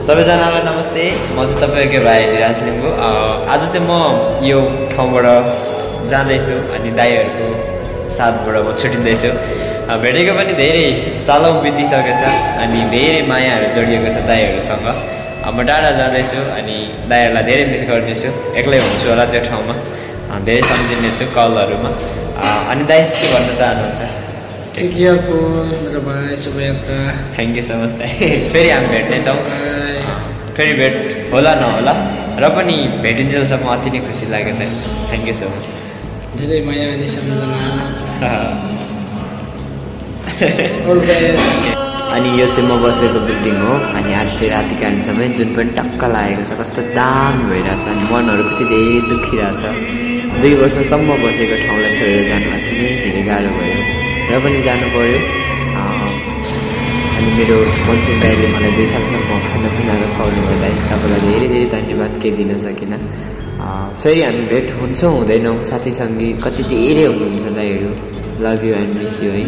सबैजनालाई नमस्ते। म चाहिँ तपाईँकै भाइ निराज लिम्बू। आज चाहिँ म यो ठाउँबाट जाँदैछु अनि दाइहरूको साथबाट म छुट्टिँदैछु। भेटेको पनि धेरै सालौँ बितिसकेको छ अनि धेरै मायाहरू जोडिएको छ दाइहरूसँग। म टाढा जाँदैछु अनि दाइहरूलाई धेरै मिस गर्दैछु। एक्लै हुन्छु होला त्यो ठाउँमा, धेरै सम्झिनेछु कलहरूमा। अनि दाइ के भन्न चाहनुहुन्छ? मेरो भाइ Shubhyatra. Thank you so much दाइ। फेरि हामी भेट्नेछौँ, फेरि भेट होला नहोला र पनि भेटिन्जेलसम्म अति नै खुसी लाग्यो दाइ। Thank you so much. धेरै माया अनि सम्झना। अनि यो चाहिँ म बसेको बिल्डिङ हो अनि आज चाहिँ रातिकालीन समय जुन पनि टक्क लागेको छ, कस्तो दामी भइरहेछ अनि मनहरू कति धेरै दुखिरहेछ। 2 वर्षसम्म बसेको ठाउँलाई छोडेर जानु अति नै धेरै गाह्रो भयो र पनि जानु पर्यो। अनि मेरो मन्सिङ दाइले मलाई 2 सालसम्म खानापिनाहरू खुवाउनु गर्दा तपाईँलाई धेरै धेरै धन्यवाद के दिन सकिनँ। फेरि हामी भेट हुन्छौँ हुँदैनौँ, साथीसँगी कति धेरै हुनुहुन्छ दाइहरू। Love you and miss you है।